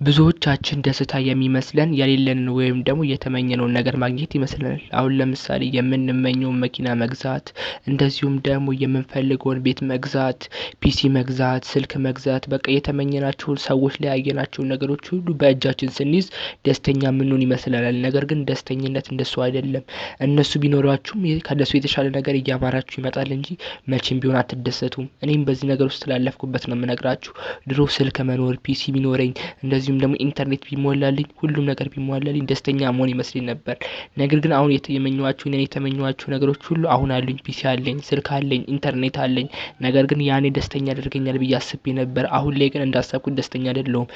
ብዙዎቻችን ደስታ የሚመስለን የሌለንን ወይም ደግሞ የተመኘነውን ነገር ማግኘት ይመስለናል። አሁን ለምሳሌ የምንመኘውን መኪና መግዛት፣ እንደዚሁም ደግሞ የምንፈልገውን ቤት መግዛት፣ PC መግዛት፣ ስልክ መግዛት፣ በቃ የተመኘናቸውን ሰዎች ላይ ያየናቸውን ነገሮች ሁሉ በእጃችን ስንይዝ ደስተኛ የምንሆን ይመስለናል። ነገር ግን ደስተኝነት እንደሱ አይደለም። እነሱ ቢኖሯችሁም ከእነሱ የተሻለ ነገር እያማራችሁ ይመጣል እንጂ መቼም ቢሆን አትደሰቱም። እኔም በዚህ ነገር ውስጥ ስላለፍኩበት ነው የምነግራችሁ። ድሮ ስልክ መኖር፣ PC ቢኖረኝ፣ እንደዚሁም ደግሞ ኢንተርኔት ቢሞላልኝ፣ ሁሉም ነገር ቢሟላልኝ ደስተኛ መሆን ይመስለኝ ነበር። ነገር ግን አሁን የተመኘኋቸው እኔ የተመኘኋቸው ነገሮች ሁሉ አሁን አሉኝ። PC አለኝ፣ ስልክ አለኝ፣ ኢንተርኔት አለኝ። ነገር ግን ያኔ ደስተኛ ያደርገኛል ብዬ አስቤ ነበር። አሁን ላይ ግን እንዳሰብኩት ደስተኛ አይደለሁም።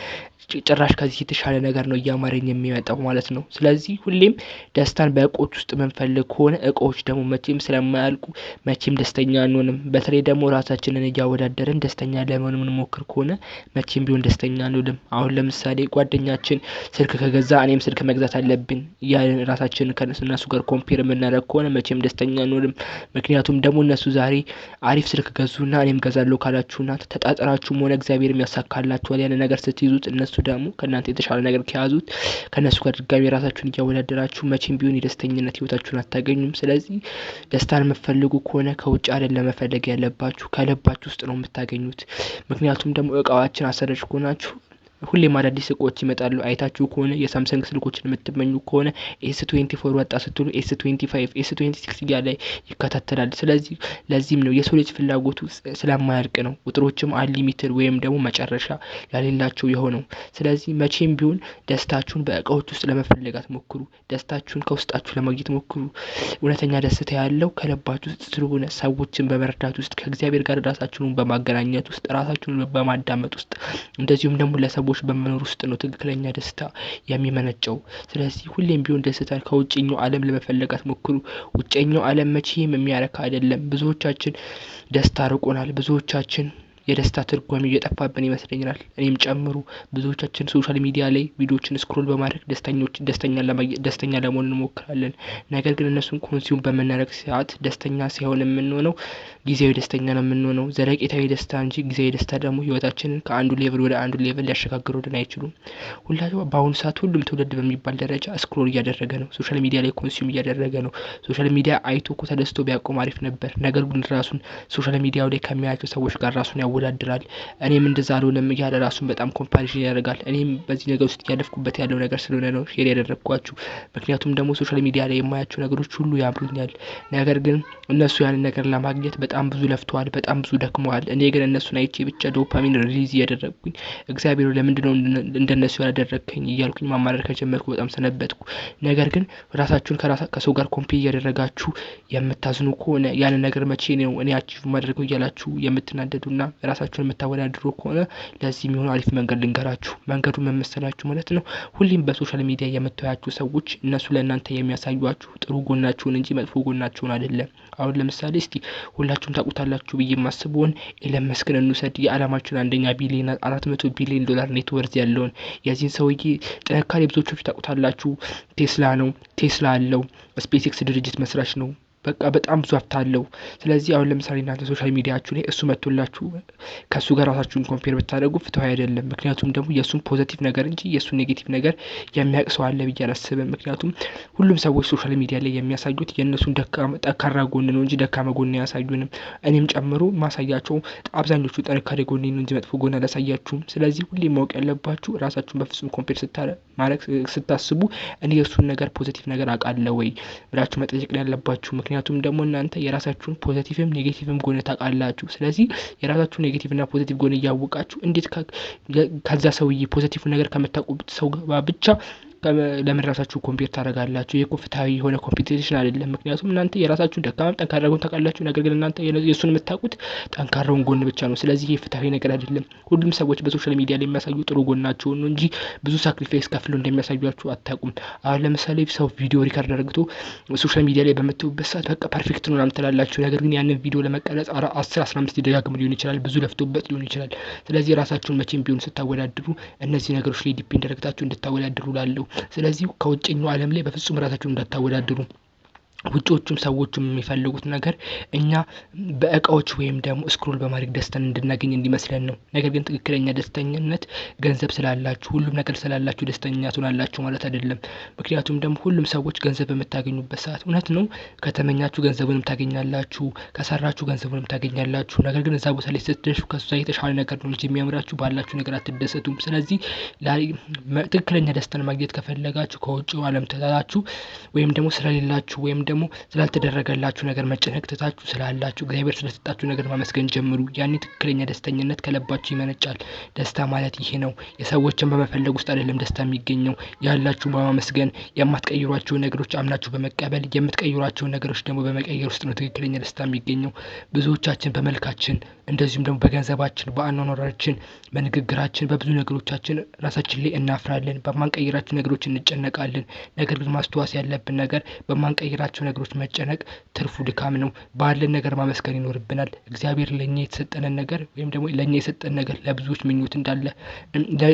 ጭራሽ ከዚህ የተሻለ ነገር ነው እያማረኝ የሚመጣው ማለት ነው። ስለዚህ ሁሌም ደስታን በእቃዎች ውስጥ የምንፈልግ ከሆነ፣ እቃዎች ደግሞ መቼም ስለማያልቁ መቼም ደስተኛ አንሆንም። በተለይ ደግሞ ራሳችንን እያወዳደርን ደስተኛ ለመሆን የምንሞክር ከሆነ መቼም ቢሆን ደስተኛ አንሆንም። አሁን ለምሳሌ ጓደኛችን ስልክ ከገዛ እኔም ስልክ መግዛት አለብኝ እያልን ራሳችንን ከእነሱ ጋር compare የምናደርግ ከሆነ መቼም ደስተኛ አንሆንም። ምክንያቱም ደግሞ እነሱ ዛሬ አሪፍ ስልክ ገዙና እኔም ገዛለሁ ካላችሁና ተጣጥራችሁም ሆነ እግዚአብሔርም ያሳካላችኋል ያንን ነገር ስትይዙት፣ እነሱ ደግሞ ከእናንተ የተሻለ ነገር ከያዙት ከእነሱ ጋር ድጋሚ ራሳችሁን እያወዳደራችሁ መቼም ቢሆን የደስተኝነት ህይወታችሁን አታገኙም። ስለዚህ ደስታን የምትፈልጉ ከሆነ ከውጭ አይደለም መፈለግ ያለባችሁ፣ ከልባችሁ ውስጥ ነው የምታገኙት። ምክንያቱም ደግሞ እቃዎችን አሳዳጅ ከሆናችሁ ሁሌም አዳዲስ እቃዎች ይመጣሉ። አይታችሁ ከሆነ የሳምሰንግ ስልኮችን የምትመኙ ከሆነ S24 ወጣ ስትሉ S25፣ S26 እያለ ይከታተላል። ስለዚህ ለዚህም ነው የሰው ልጅ ፍላጎቱ ስለማያልቅ ነው። ቁጥሮችም unlimited ወይም ደግሞ መጨረሻ ያሌላቸው የሆነው። ስለዚህ መቼም ቢሆን ደስታችሁን በእቃዎች ውስጥ ለመፈለግ አትሞክሩ። ደስታችሁን ከውስጣችሁ ለማግኘት ሞክሩ። እውነተኛ ደስታ ያለው ከልባችሁ ውስጥ ስለሆነ ሰዎችን በመርዳት ውስጥ፣ ከእግዚአብሔር ጋር ራሳችሁን በማገናኘት ውስጥ፣ ራሳችሁን በማዳመጥ ውስጥ፣ እንደዚሁም ደግሞ ለሰዎች በመኖር ውስጥ ነው ትክክለኛ ደስታ የሚመነጨው። ስለዚህ ሁሌም ቢሆን ደስታን ከውጭኛው ዓለም ለመፈለግ አትሞክሩ። ውጨኛው ዓለም መቼም የሚያረካ አይደለም። ብዙዎቻችን ደስታ ርቆናል። ብዙዎቻችን የደስታ ትርጓሜ እየጠፋብን ይመስለኛል፣ እኔም ጨምሮ። ብዙዎቻችን social media ላይ ቪዲዮዎችን scroll በማድረግ ደስተኞች ደስተኛ ለመሆን እንሞክራለን። ነገር ግን እነሱን consume በምናደርግ ሰዓት ደስተኛ ሳይሆን የምንሆነው ጊዜያዊ ደስተኛ ነው የምንሆነው፣ ዘለቄታዊ ደስታ እንጂ። ጊዜያዊ ደስታ ደግሞ ህይወታችንን ከአንዱ level ወደ አንዱ level ሊያሸጋግሩልን አይችሉም። ሁላቸው በአሁኑ ሰዓት ሁሉም ትውልድ በሚባል ደረጃ scroll እያደረገ ነው። Social media ላይ consume እያደረገ ነው። Social media አይቶ እኮ ተደስቶ ቢያቆም አሪፍ ነበር። ነገር ግን ራሱን social media ው ላይ ከሚያያቸው ሰዎች ጋር ራሱን ያወዳድራል። እኔም እንደዛ አልሆነም እያለ ራሱን በጣም comparison ያደርጋል። እኔም በዚህ ነገር ውስጥ እያለፍኩበት ያለው ነገር ስለሆነ ነው share ያደረግኳችሁ። ምክንያቱም ደግሞ social media ላይ የማያቸው ነገሮች ሁሉ ያምሩኛል። ነገር ግን እነሱ ያንን ነገር ለማግኘት በጣም ብዙ ለፍተዋል፣ በጣም ብዙ ደክመዋል። እኔ ግን እነሱን አይቼ ብቻ dopamine release እያደረግኩኝ እግዚአብሔር ለምንድነው እንደነሱ ያላደረግከኝ እያልኩኝ ማማረር ከጀመርኩ በጣም ሰነበትኩ። ነገር ግን ራሳችሁን ከሰው ጋር compare እያደረጋችሁ የምታዝኑ ከሆነ፣ ያንን ነገር መቼ ነው እኔ achieve ማድረገው እያላችሁ የምትናደዱና ራሳችሁን የምታወዳድሩ ከሆነ ለዚህ የሚሆኑ አሪፍ መንገድ ልንገራችሁ። መንገዱ ምን መሰላችሁ ማለት ነው? ሁሌም በ social media የምታያቸው ሰዎች እነሱ ለእናንተ የሚያሳዩአችሁ ጥሩ ጎናቸውን እንጂ መጥፎ ጎናቸውን አይደለም። አሁን ለምሳሌ እስቲ ሁላችሁም ታውቁታላችሁ ብዬ የማስበውን ኤለን መስክን እንውሰድ። የዓለማችን አንደኛ ቢሊዮን፣ 400 ቢሊዮን ዶላር net worth ያለውን የዚህን ሰውዬ ጥንካሬ ብዙዎቻችሁ ታውቁታላችሁ። ቴስላ ነው፣ ቴስላ አለው፣ SpaceX ድርጅት መስራች ነው። በቃ በጣም ብዙ ሀብት አለው። ስለዚህ አሁን ለምሳሌ እናንተ social media ችሁ ላይ እሱ መጥቶላችሁ ከእሱ ጋር ራሳችሁን compare ብታደርጉ ፍትሀዊ አይደለም። ምክንያቱም ደግሞ የእሱን positive ነገር እንጂ የእሱን negative ነገር የሚያውቅ ሰው አለ ብዬ አላስብም። ምክንያቱም ሁሉም ሰዎች social media ላይ የሚያሳዩት የእነሱን ጠንካራ ጎን ነው እንጂ ደካማ ጎን አያሳዩንም። እኔም ጨምሮ ማሳያቸው አብዛኞቹ ጥንካሬ ጎን ነው እንጂ መጥፎ ጎን አላሳያችሁም። ስለዚህ ሁሌም ማወቅ ያለባችሁ ራሳችሁን በፍጹም compare ማድረግ ስታስቡ እኔ የእሱን ነገር positive ነገር አውቃለሁ ወይ ብላችሁ መጠየቅ ነው ያለባችሁ። ምክንያቱም ደግሞ እናንተ የራሳችሁን positive ም negative ም ጎን ታውቃላችሁ። ስለዚህ የራሳችሁን negative እና positive ጎን እያወቃችሁ እንዴት ከዛ ሰውዬ positive ነገር ከምታውቁት ሰው ጋር ብቻ ለምን ራሳችሁ compare ታደርጋላችሁ? ይህ እኮ ፍትሀዊ የሆነ competition አይደለም። ምክንያቱም እናንተ የራሳችሁን ደካማም ጠንካራ ጎን ታውቃላችሁ። ነገር ግን እናንተ የእሱን የምታውቁት ጠንካራውን ጎን ብቻ ነው። ስለዚህ ይህ ፍትሀዊ ነገር አይደለም። ሁሉም ሰዎች በ social media ላይ የሚያሳዩ ጥሩ ጎናቸውን ነው እንጂ ብዙ sacrifice ከፍለው እንደሚያሳዩአችሁ አታውቁም። አሁን ለምሳሌ ሰው ቪዲዮ record አድርግቶ social media ላይ በምታዩበት ሰዓት በቃ perfect ነው ምናምን ትላላችሁ። ነገር ግን ያንን ቪዲዮ ለመቀረጽ 10፣ 15 ደጋግሞ ሊሆን ይችላል፣ ብዙ ለፍቶበት ሊሆን ይችላል። ስለዚህ ራሳችሁን መቼም ቢሆን ስታወዳድሩ እነዚህ ነገሮች ላይ depend አድርጋችሁ እንድታወዳድሩ ላለው። ስለዚህ ከውጭኛው ዓለም ላይ በፍጹም ራሳችሁን እንዳታወዳድሩ። ውጪዎቹም ሰዎቹም የሚፈልጉት ነገር እኛ በእቃዎች ወይም ደግሞ scroll በማድረግ ደስታን እንድናገኝ እንዲመስለን ነው። ነገር ግን ትክክለኛ ደስተኝነት ገንዘብ ስላላችሁ ሁሉም ነገር ስላላችሁ ደስተኛ ትሆናላችሁ ማለት አይደለም። ምክንያቱም ደግሞ ሁሉም ሰዎች ገንዘብ በምታገኙበት ሰዓት እውነት ነው፣ ከተመኛችሁ ገንዘቡንም ታገኛላችሁ፣ ከሰራችሁ ገንዘቡንም ታገኛላችሁ። ነገር ግን እዛ ቦታ ላይ ስትደርሱ ከዛ የተሻለ ነገር ነው እንጂ የሚያምራችሁ ባላችሁ ነገር አትደሰቱም። ስለዚህ ትክክለኛ ደስታን ማግኘት ከፈለጋችሁ ከውጭው ዓለም ትታችሁ ወይም ደግሞ ስለሌላችሁ ወይም ደግሞ ስላልተደረገላችሁ ነገር መጨነቅ ትታችሁ ስላላችሁ እግዚአብሔር ስለሰጣችሁ ነገር ማመስገን ጀምሩ። ያኔ ትክክለኛ ደስተኝነት ከልባችሁ ይመነጫል። ደስታ ማለት ይሄ ነው። የሰዎችን በመፈለግ ውስጥ አይደለም ደስታ የሚገኘው። ያላችሁ በማመስገን፣ የማትቀይሯቸውን ነገሮች አምናችሁ በመቀበል፣ የምትቀይሯቸውን ነገሮች ደግሞ በመቀየር ውስጥ ነው ትክክለኛ ደስታ የሚገኘው። ብዙዎቻችን በመልካችን እንደዚሁም ደግሞ በገንዘባችን፣ በአኗኗራችን፣ በንግግራችን፣ በብዙ ነገሮቻችን ራሳችን ላይ እናፍራለን። በማንቀይራቸው ነገሮች እንጨነቃለን። ነገር ግን ማስተዋስ ያለብን ነገር በማንቀይራቸው ነገሮች መጨነቅ ትርፉ ድካም ነው። ባለን ነገር ማመስገን ይኖርብናል። እግዚአብሔር ለእኛ የተሰጠንን ነገር ወይም ደግሞ ለእኛ የሰጠን ነገር ለብዙዎች ምኞት እንዳለ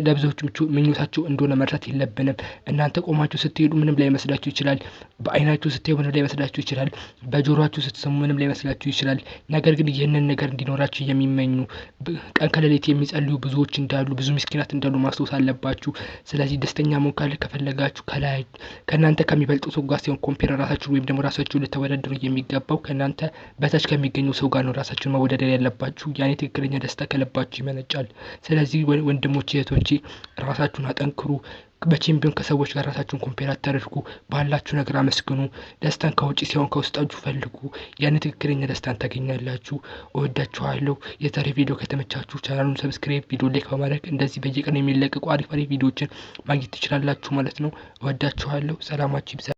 ለብዙዎች ምኞታቸው እንደሆነ መርሳት የለብንም። እናንተ ቆማችሁ ስትሄዱ ምንም ላይመስላችሁ ይችላል። በአይናችሁ ስታዩ ምንም ላይመስላችሁ ይችላል። በጆሮአችሁ ስትሰሙ ምንም ላይመስላችሁ ይችላል። ነገር ግን ይህንን ነገር እንዲኖራችሁ የሚመኙ፣ ቀን ከሌሊት የሚጸልዩ ብዙዎች እንዳሉ፣ ብዙ ምስኪናት እንዳሉ ማስታወስ አለባችሁ። ስለዚህ ደስተኛ መሆን ከፈለጋችሁ ከላይ ከእናንተ ከሚበልጡ ሰው ጋር ሲሆን compare ራሳችሁ ወይም ደግሞ ራሳችሁ ልተወዳደሩ የሚገባው ከእናንተ በታች ከሚገኘው ሰው ጋር ነው ራሳችሁን መወዳደር ያለባችሁ። ያኔ ትክክለኛ ደስታ ከልባችሁ ይመነጫል። ስለዚህ ወንድሞቼ እህቶቼ ራሳችሁን አጠንክሩ። መቼም ቢሆን ከሰዎች ጋር ራሳችሁን compare አታደርጉ። ባላችሁ ነገር አመስግኑ። ደስታን ከውጭ ሳይሆን ከውስጣችሁ ፈልጉ። ያን ትክክለኛ ደስታን ታገኛላችሁ። እወዳችኋለሁ። የዛሬ ቪዲዮ ከተመቻችሁ ቻናሉን subscribe፣ ቪዲዮ like በማድረግ እንደዚህ በየቀኑ የሚለቀቁ አሪፍ አሪፍ ቪዲዮዎችን ማግኘት ትችላላችሁ ማለት ነው። እወዳችኋለሁ። ሰላማችሁ ይብዛ።